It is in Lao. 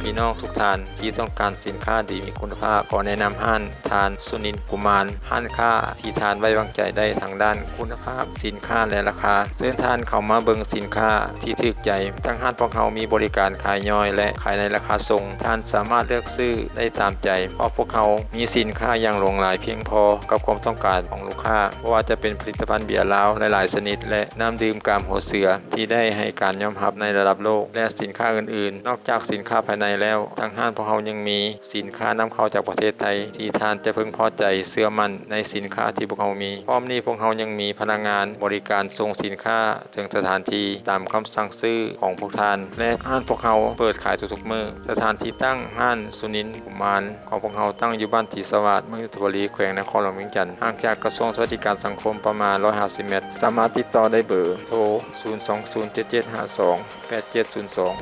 ພີ່ນ້ອງທຸກທ່ານທີ່ຕ້ອງການສິນຄ້າດີມີຄຸນນະພາບ, ຂໍແນະນຳຮ້ານທ່ານ ສຸນິນ ກຸມານ, ຮ້ານຄ້າທີ່ທ່ານໄວ້ວາງໃຈໄດ້ທາງດ້ານຄຸນນະພາບສິນຄ້າ ແລະ ລາຄາ. ເຊີນທ່ານເຂົ້າມາເບິ່ງສິນຄ້າທີ່ຖືກໃຈ. ທາງຮ້ານພວກເຮົາມີບໍລິການຂາຍຍ່ອຍ ແລະ ຂາຍໃນລາຄາສົ່ງ. ທ່ານສາມາດເລືອກຊື້ໄດ້ຕາມໃຈ, ເພາະພວກເຮົາມີສິນຄ້າຢ່າງຫຼວງຫຼາຍພຽງພໍກັບຄວາມຕ້ອງການຂອງລູກຄ້າ, ບໍ່ວ່າຈະເປັນຜະລິດຕະພັນເບຍລາວຫຼາຍໆຊະນິດ ແລະ ນ້ຳດື່ມກາມຫົວເສືອ ທີ່ໄດ້ໃຫ້ການຍອມຮັບໃນລະດັບໂລກ ແລະ ສິນຄ້າອື່ນໆ. ນອກຈາກສິນຄ້າພາຍໃນແລ້ວ, ທາງຮ້ານພວກເຮົາຍັງມີສິນຄ້ານຳເຂົ້າຈາກປະເທດໄທ ທີ່ທ່ານຈະເພິ່ງພໍໃຈເຊື່ອໝັ້ນໃນສິນຄ້າທີ່ພວກເຮົາມີ. ພ້ອມນີ້ພວກເຮົາຍັງມີພະນັກງານບໍລິການສົ່ງສິນຄ້າເຖິງສະຖານທີ່ຕາມຄຳສັ່ງຊື້ຂອງພວກທ່ານ ແລະ ຮ້ານພວກເຮົາເປີດຂາຍທຸກໆມື້. ສະຖານທີ່ຕັ້ງຮ້ານສຸນິນ ກຸມານ ຂອງພວກເຮົາຕັ້ງຢູ່ບ້ານຕີສະຫວາດ, ເມືອງນນທະບູລີ, ແຂວງນະຄອນຫຼວງວຽງຈັນ, ຫ່າງຈາກກະຊວງສະຫວັດດີການສັງຄົມປະມານຮ້ອຍຫ້າສິບແມັດ. ສາມາດຕິດຕໍ່ໄດ້ເບີໂທ ສູນສອງສູນ ເຈັດເຈັດຫ້າສອງ ແປດເຈັດສູນສອງ.